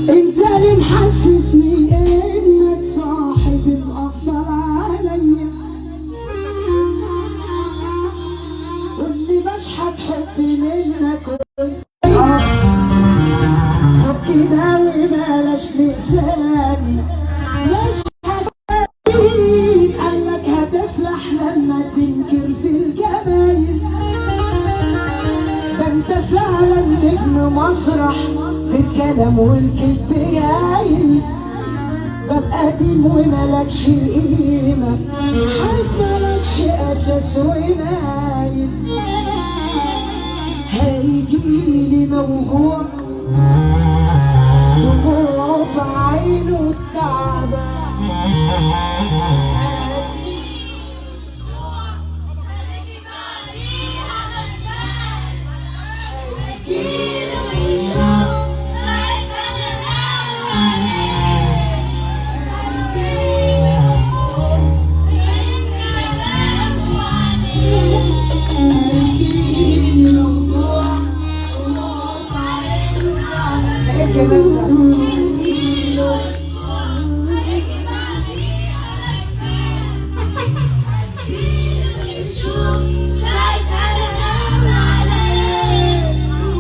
انت اللي محسسني انك صاحب الافضل عليا، واللي بشحت حبي منك فك ده وبلاش لساني. مش حبيب قالك هتفلح لما تنكر في الجمايل، ده انت فعلا نجم مسرح في الكلام والكذب هايل. ببقى قديم وملكش قيمة، حد ملكش أساس ومايل. هيجيلي موجوع دموعه في عينه التعبان.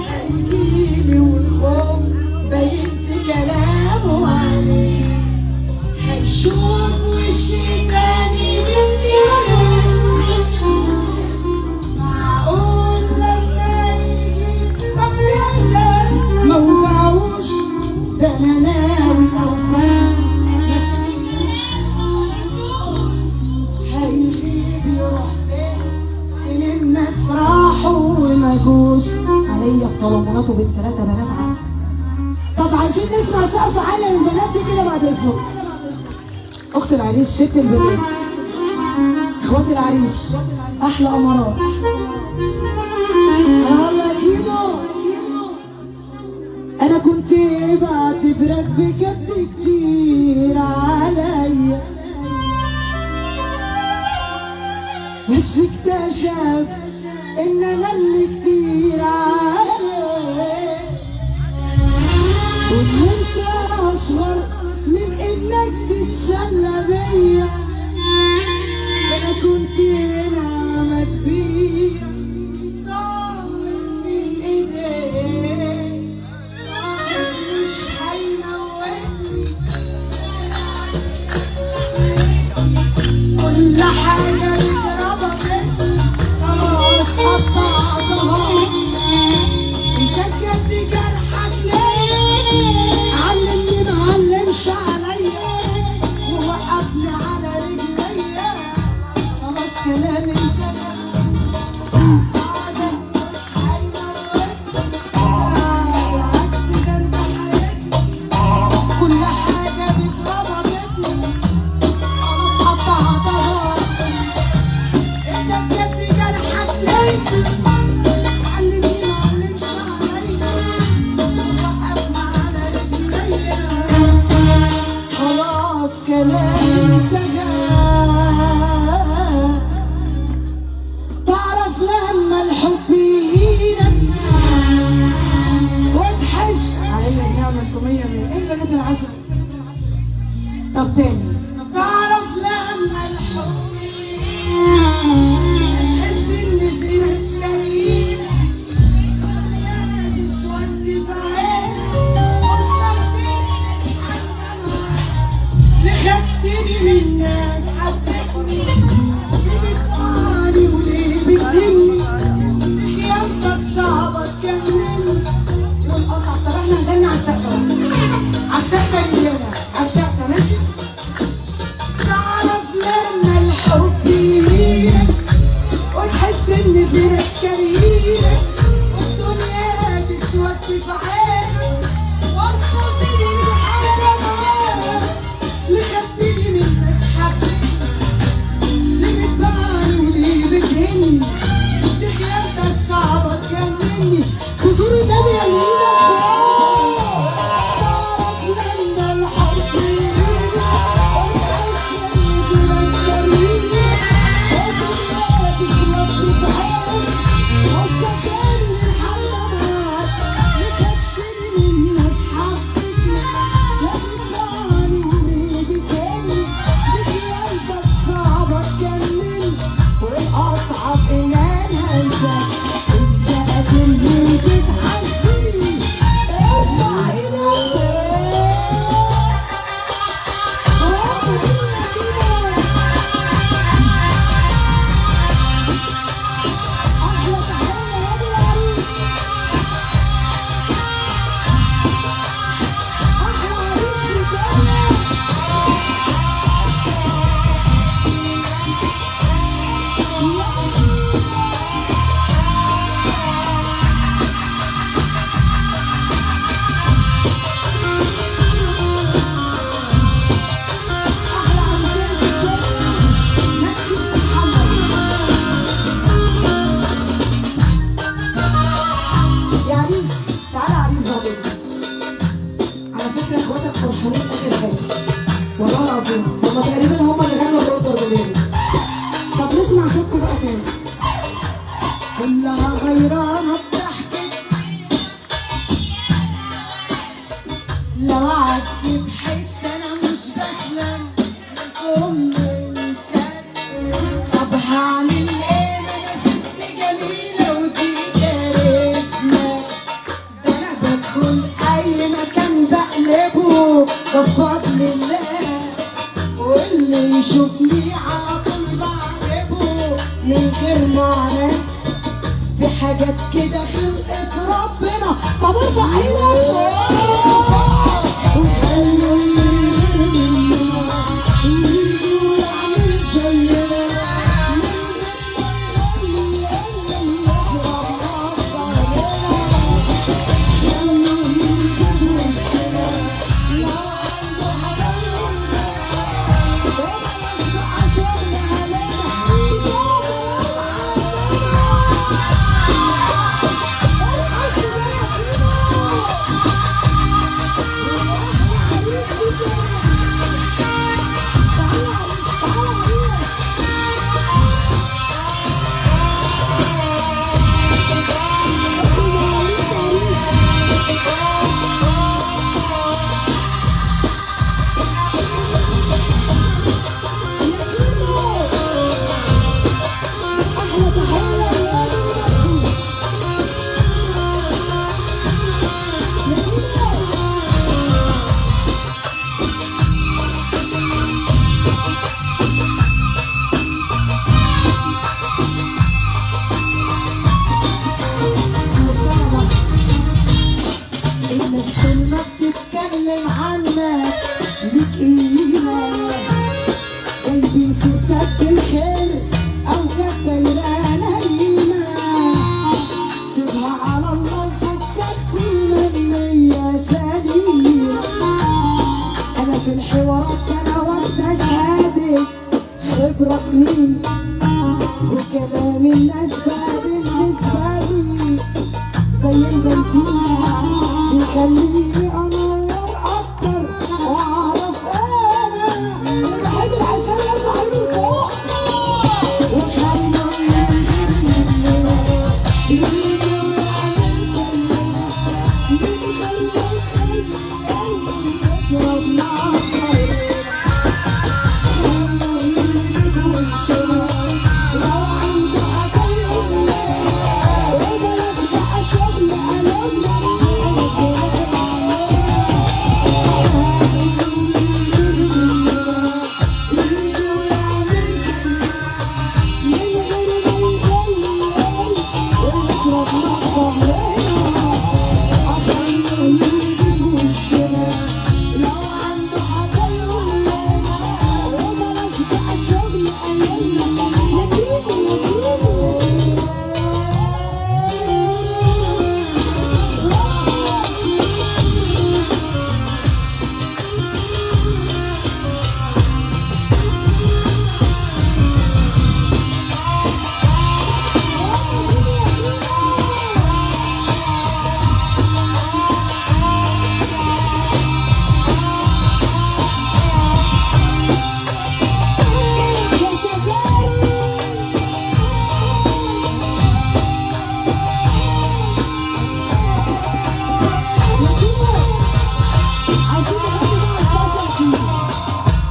هيجيلي والخوف باين في كلامه عليه، هيشوف وشي تاني مني. معقول لما يجي مبرزة موجعوش، ده انا ناوي لو فات هيغيب يروح فين؟ فين الناس راحوا وما جوش عليا بطلموناته بالتلاتة بنات عسل. طب عايزين نسمع سقف عالي للبنات كده بعد اذنكم. اخت العريس، ست البنات، اخوات العريس، احلى امارات. يلا كيمو. انا كنت بعتبرك بجد كتير عليا، بس اكتشف ان انا اللي كتير عليك، وان انت اصغر من انك تتسلى بيا. انا كنت نعمة كبيرة ضاعت من ايديك، مش هيموتني كل حاجة اتربطت خلاص قطعتها. انت بجد جرحك ليه علمني معلمش عليا، ووقفني على رجليا. خلاص كلامي انتهى، بعدك مش هيموتني، بالعكس ده انت حياتي. كل حاجة اتربطتني خلاص قطعتها. انت بجد جرحك ليه علمني معلمش عليا، ووقفني على رجليا. خلاص كلامي انتهى. تعرف لما الحب يهينك وتحس عليا النعمة انتوا مية مية. ايه البنات العسل؟ طب تاني. تعرف لما الحب تحس ان في ناس كريمة، يا تسود في عينك، وصلتني لحد اللي خدتني من ناس حبتني. ليه بتقعني وليه بتهمني؟ خيانتك صعبة تجنني والأصعب. طب احنا نغني على السقفة، على السقفة يا رجالة، على السقفة ماشي؟ تعرف لما الحب يهينك وتحس ان في ناس كارهينك، والدنيا تسود في عينك، وصلتني لحالة معاك اللي خدتني من ناس حبتني. ليه بتبعني وليه بتهني؟ دي خيانتك صعبة تجنني. تزور النبي يا ليلى. تعرف لما الحب يهينك وتحس ان في ناس كارهينك، والدنيا تسود في عينك، وصلتني لحالة معاك اللي خدتني بعد اذنك. على فكرة اخواتك فرحانين اخر حاجة والله العظيم، هما تقريبا هما اللي غنوا ال order بالليل. طب نسمع صوتكم بقى تاني. كلها غيرانه بضحكك، لو قعدت في حتة انا مش بسلم منكم من. طب هعمل ايه؟ ما انا ست جميلة ودي كاريزما، ده انا بدخل اي مكان بقلبه بفضل الله، واللي يشوفني على طول بعجبه من غير معنى. في حاجات كده خلقت ربنا. طب ارفع ايدك فوق وخلوا اللي يجي ويعمل زينا من غير ما يقول يجي في وشنا. لو عنده حاجة يقولها وبلاش بقى شغل علينا. الناس كل ما بتتكلم عنك ليك قيمة، جايبين سيرتك بالخير أو كانت دايرة نايمة. سيبها على الله وفكك طول ما النية سليمة. أنا في الحوارات أنا واخدة شهادة خبرة سنين، وكلام الناس بقى بالنسبة لي زي البنزين، بيخليني انور اكتر واعرف انا اللي بحب العسل يرفع ايده لفوق. وخلوا يجي ويعمل زينا من غير ما يضرب نار. خلوا يجي في وشنا، لو عنده حاجة يقولها وبلاش بقى شغل علينا.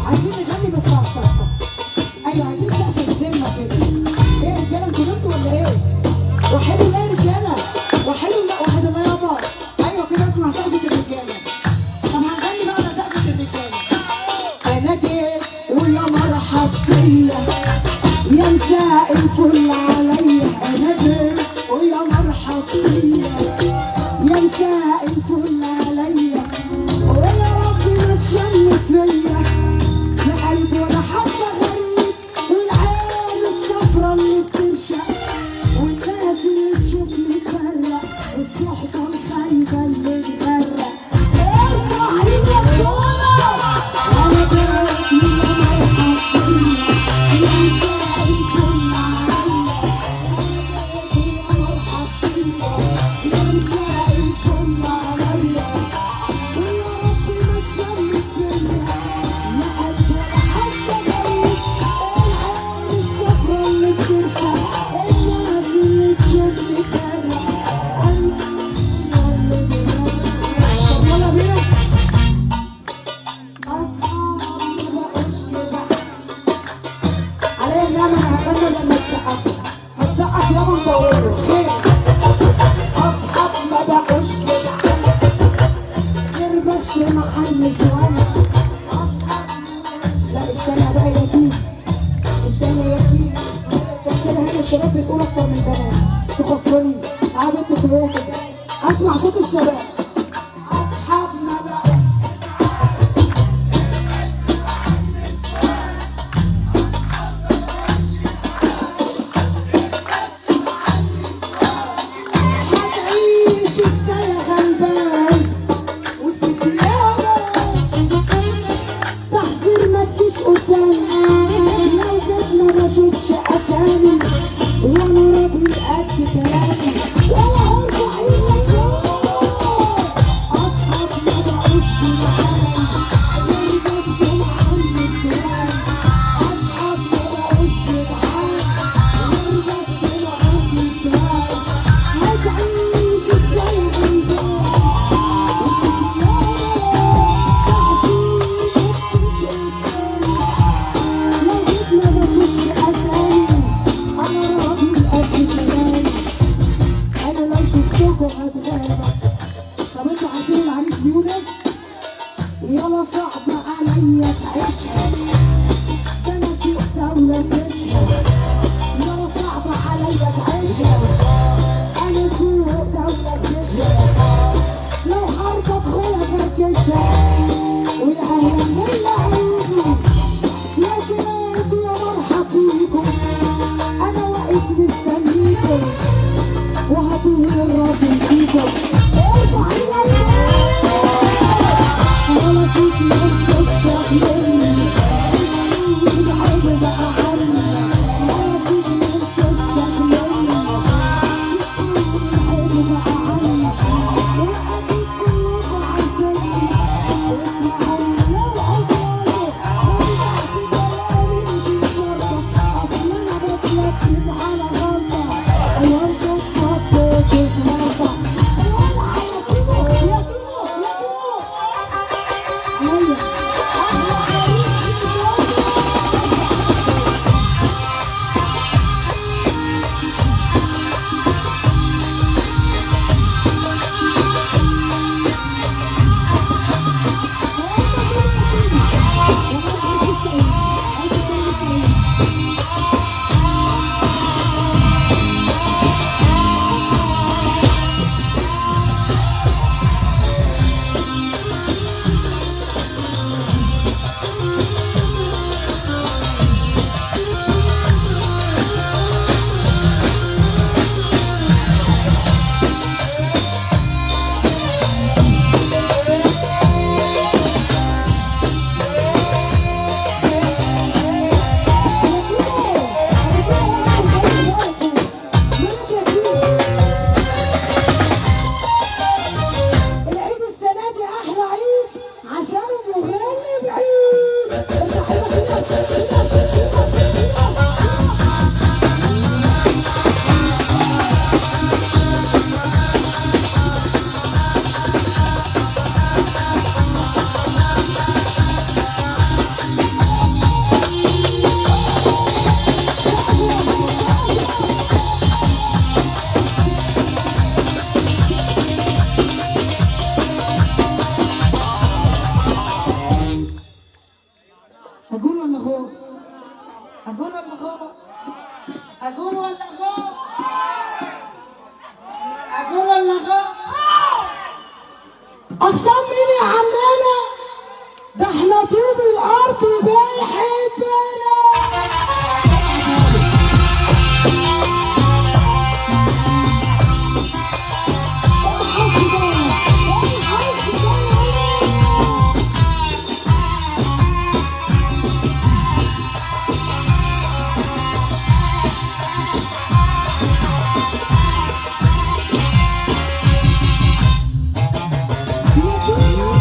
عايزين نغني بس على السقفة. ايوه عايزين سقفة بذمة كده. ايه يا رجالة انتوا نمتوا ولا ايه؟ وحلو لا يا رجالة، وحلو لا وحد الله يابا. ايوه كده اسمع سقفة الرجالة. طب هنغني بقى على سقفة الرجالة. انا جيت ويا مرحب بيا، يا مساء الفل عليا. انا جيت ويا مرحب بيا، يا مساء الفل عليا، ويا رب ما تشمت فيا لا قلب ولا حتى غريب، والعين الصفرا اللي بترشق، والناس اللي تشوفني تفرق، والصحبة الخايبة اللي تغرق. ارفع ايدك فوق. انا جيت ويا مرحب بيا، يا مساء الفل عليا. انا جيت ويا مرحب بيا، يا مساء الفل عليا. بيقول ايه؟ يلا صعب عليا تعيشها، ده انا سوق دولة تشهى. يلا صعب عليا تعيشها، انا سوق دولة تشهى. لو حرب ادخلها فركشها، ويا اهلا باللي هيجوا، يا جيت يا مرحب بيكم، انا واقف مستنيكم، وهطول الراجل فيكم. ارفع ايدك ولا فيك من مني، سيبوني العيب بقى عني. ولا فيك من مني، سيبوني العيب بقى عني. وأكيد كلكم عارفيني، اسمعوني لو عدواني، وبعت كلامي في شرطة. أصل أنا بتلكك على غلطة، وانتوا اتحطيتوا في ورطة. ولع يا كيمو يا كيمو يا كيمو. هيا أحلى عريس في الدنيا. العيد السنة دي أحلى عيد عشان المغني بعيد. ارفع ايدك كده كده كده كده. أقول ولا غو؟ أقول ولا غو؟ أقول ولا غو؟ أقول ولا غو؟ أقسم مين يا عمنا؟ ده احنا طوب الأرض بيحبنا. الحظ ده، الحظ ده. يا كيمو.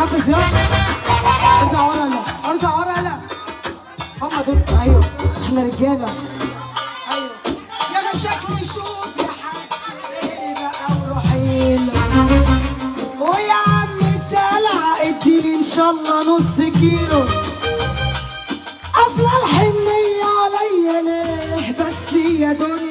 حافظ يلا. ارجع ورا، لا ارجع ورا، لا هم دول. ايوه احنا رجاله. ايوه يلا شكلي شوف يا حاج ايه بقى وروحيل. ويا عم الدلع اديني ان شاء الله نص كيلو. قافله الحنيه عليا ليه بس يا دنيا؟